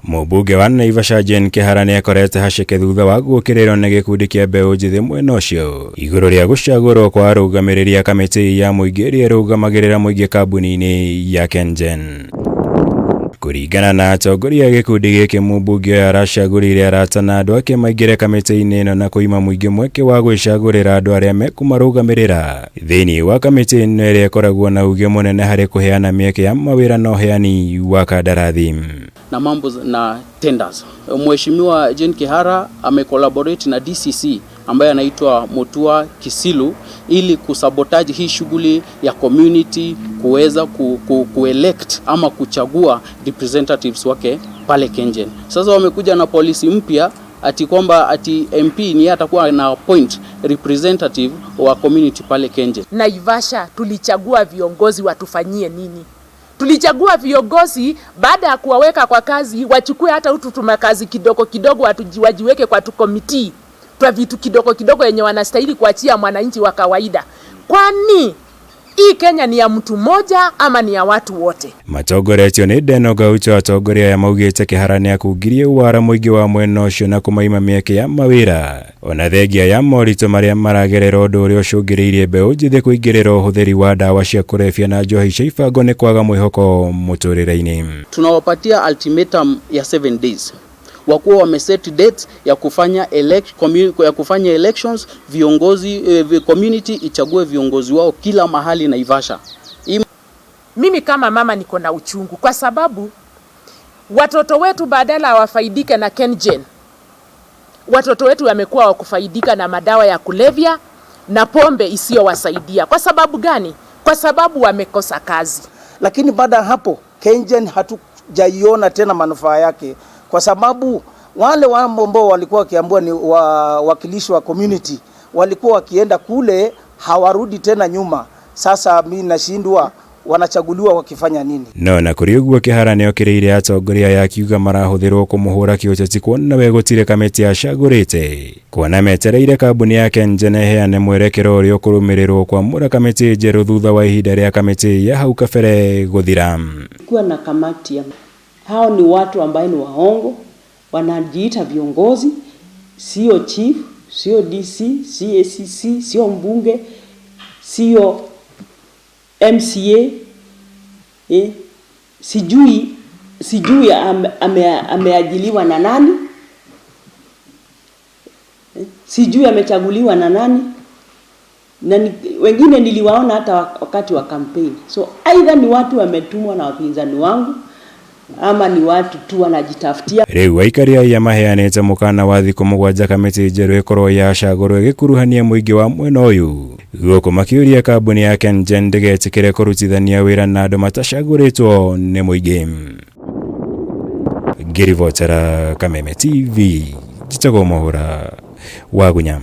Mũmbunge wa Naivasha Jane Kihara nĩakorete haceke thutha wa gũũkĩrĩrwo nĩ gĩkundi kĩa mbeũ njĩthĩ mwena ũcio igũrũ rĩa gũcagũrwo kwa arũgamĩrĩri a kamĩtĩ ya mũingĩ ĩrĩa ĩrũgamagĩrĩra mũingĩ kambuni-inĩ ya KenGen. Kũringana na atongoria a gĩkundi gĩkĩ, mũmbunge ũyũ aracagũrire arata na andũ ake maingĩre kamĩtĩ-inĩ ĩno na kũima mũingĩ mweke wa gwĩcagũrĩra andũ arĩa mekũmarũgamĩrĩra thĩinĩ wa kamĩtĩ ĩno ĩrĩa ĩkoragwo na uge mũnene harĩ kũheana mĩeke ya mawĩra na ũheani wa kandarathi na mambo na tenders. Mheshimiwa Jane Kihara amecollaborate na DCC ambaye anaitwa Mutua Kisilu ili kusabotage hii shughuli ya community kuweza kuelect ama kuchagua representatives wake pale KenGen. Sasa wamekuja na policy mpya ati kwamba ati MP ni yeye atakuwa na appoint representative wa community pale KenGen. Naivasha tulichagua viongozi watufanyie nini? Tulichagua viongozi baada ya kuwaweka kwa kazi wachukue hata utu tumakazi kidogo kidogo, wajiweke kwa tukomiti twa vitu kidogo kidogo yenye wanastahili kuachia mwananchi wa kawaida. Kwani hii Kenya ni ya mtu mmoja ama ni ya watu wote? Matongoretio nĩ Deno Gaucho, atongoria aya maugĩte Kihara nĩakungirie wara mũingĩ wa mwena ũcio na kũmaima mĩeke ya mawĩra ona thengia ya moritũ marĩa maragerera, ũndũ ũrĩa ũcũngĩrĩirie mbeũ njĩthĩ kũingĩrĩra ũhũthĩri wa ndawa cia kũrebia na njohi cia ibango nĩ kwaga mwĩhoko mũtũrĩre-inĩ. Tunawapatia ultimatum ya 7 days wakuwa wameset dates ya kufanya elections, viongozi community ichague viongozi wao kila mahali Naivasha. Mimi kama mama niko na uchungu kwa sababu watoto wetu badala wafaidike na KenGen, watoto wetu wamekuwa wakufaidika na madawa ya kulevya na pombe isiyowasaidia. Kwa sababu gani? Kwa sababu wamekosa kazi. Lakini baada ya hapo KenGen hatujaiona tena manufaa yake, kwa sababu wale ambao walikuwa wakiambiwa ni wawakilishi wa community walikuwa wakienda kule hawarudi tena nyuma. Sasa mi nashindwa wanachaguliwa wakifanya nini? No na kũrĩ ũguo, Kihara nĩokĩrĩire atongoria aya akiuga marahũthĩrwo kũmũhũra kĩũteti kuona we gũtirĩ kamĩtĩ acagũrĩte, kuona metereire kambuni ya KenGen ĩheane mwerekero ũrĩa ũkũrũmĩrĩrwo kwamũra kamĩtĩ njerũ thutha wa ihinda rĩa kamĩtĩ ya hau kabere gũthira. Kuwa na kamati ya hao ni watu ambaye ni waongo, wanajiita viongozi, sio chief, sio DC, sio ACC, sio mbunge, sio MCA, sijui ameajiliwa na nani, sijui amechaguliwa na nani, na wengine niliwaona hata wakati wa campaign. So either ni watu wametumwa na wapinzani wangu ama ni watu tu wanajitafutia. Rĩu aikari aya maheanĩte mũkana wa thikũ 7 kamĩtĩ njerũ ĩkorwo yacagũrwo ĩgĩkuruhania mũingĩ wa mwena ũyũ, gũkũ makĩũria kambuni ya KenGen ndĩgetĩkĩre kũrutithania wĩra na andũ matacagũrĩtwo nĩ mũingĩ. Ngĩribotera Kameme TV, njĩtagwo Mũhũra wa Gunya.